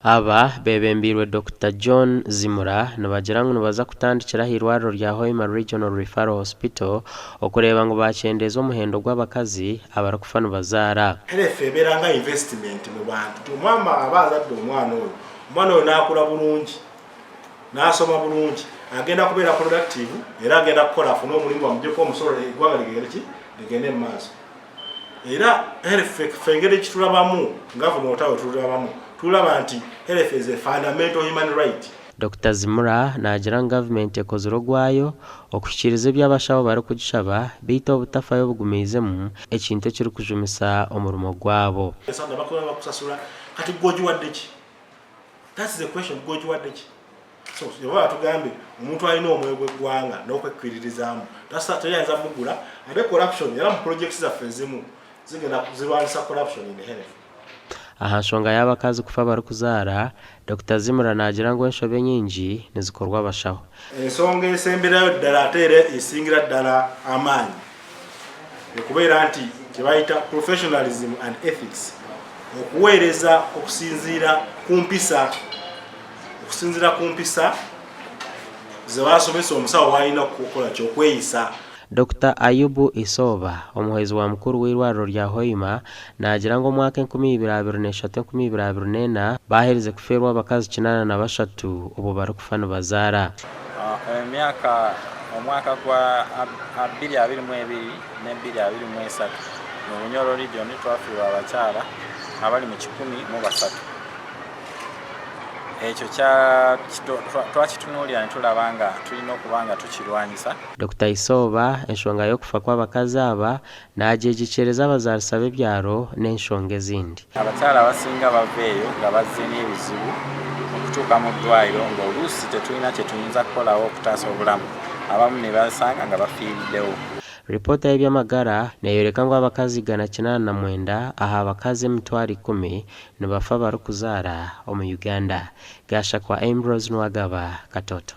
Aba beebembeirwe Dokita John Zimura nibagira ngu nibaza kutandikira ah'eirwariro rya Hoima Regional Referral Hospital okureeba ngu bakyendeeza omuhendo gw'abakazi abarikufa nibazaara. Health ebeera nga investment mu bantu nti omwama aba azadde omwana oyo, omwana oyo n'akula bulungi, n'asoma bulungi, agenda kubeera productive era agenda kukola afune omulimu bamugyeko omusolo eggwanga ligende ki ligende mu maaso. Era health ffe engeri kitulabamu nga vunoota we tulabamu tulaba nti health is a fundamental human right. Dokita Zimura naagira ngu gavumenti ekozire ogwayo okuhikiiriza ebi abashaho barikugishaba beitu obutafayo bugumiizemu ekintu ekirikujumisa omurimo gwabo. Esande bakuba bakusasula kati gwe ogiwadde ki? That's the question, gwe ogiwadde ki? So oba batugambe omuntu alina omwoyo gw'eggwanga n'okwekkiririzaamu teyayinza mugula ate corruption era mu projects zaffe ezimu zigenda zirwanisa corruption in health. Aha nshonga y'abakazi kufa barikuzaara, Dokita Zimura naagira ngu enshobe enyingi nizikorwa abashaho. Ensonga esemberayo ddala ate era esingira ddala amaanyi ekubeera nti kyebayita professionalism and ethics, okuweereza okusinziira ku mpisa, okusinziira ku mpisa ze basomesa omusawo w'alina okukola ki okweyisa. Dokita Ayubu Isooba, omuhwezi wa mukuru w'eirwariro rya Hoima naagira ngu omwaka 2023, 2024 baaherize kufeerwa abakazi 83 obwo barikufa nibazaara. Emyaka omwaka gwa 2022 ne 2023 mu Bunyoro region twafiirwa abakyala abali mu 103. Ekyo twakitunuulira ne tulaba nga tulina okuba nga tukirwanyisa. Dokita Isooba enshonga y'okufa kw'abakazi aba naagyegyekyereza abazaarisa b'ebyaro n'enshonga ezindi. Abakyala abasinga bava eyo nga bazze n'ebizibu okutuuka mu ddwaliro ng'oluusi tetulina kye tuyinza kukolawo okutaasa obulamu, abamu ne basanga nga bafiiriddewo. Ripoota y'eby'amagara neeyoreka ngu abakazi 809 aha bakazi 100,000 nibafa barikuzaara omu Uganda. Gashakwa Ambrose Nuwagaba, Katoto.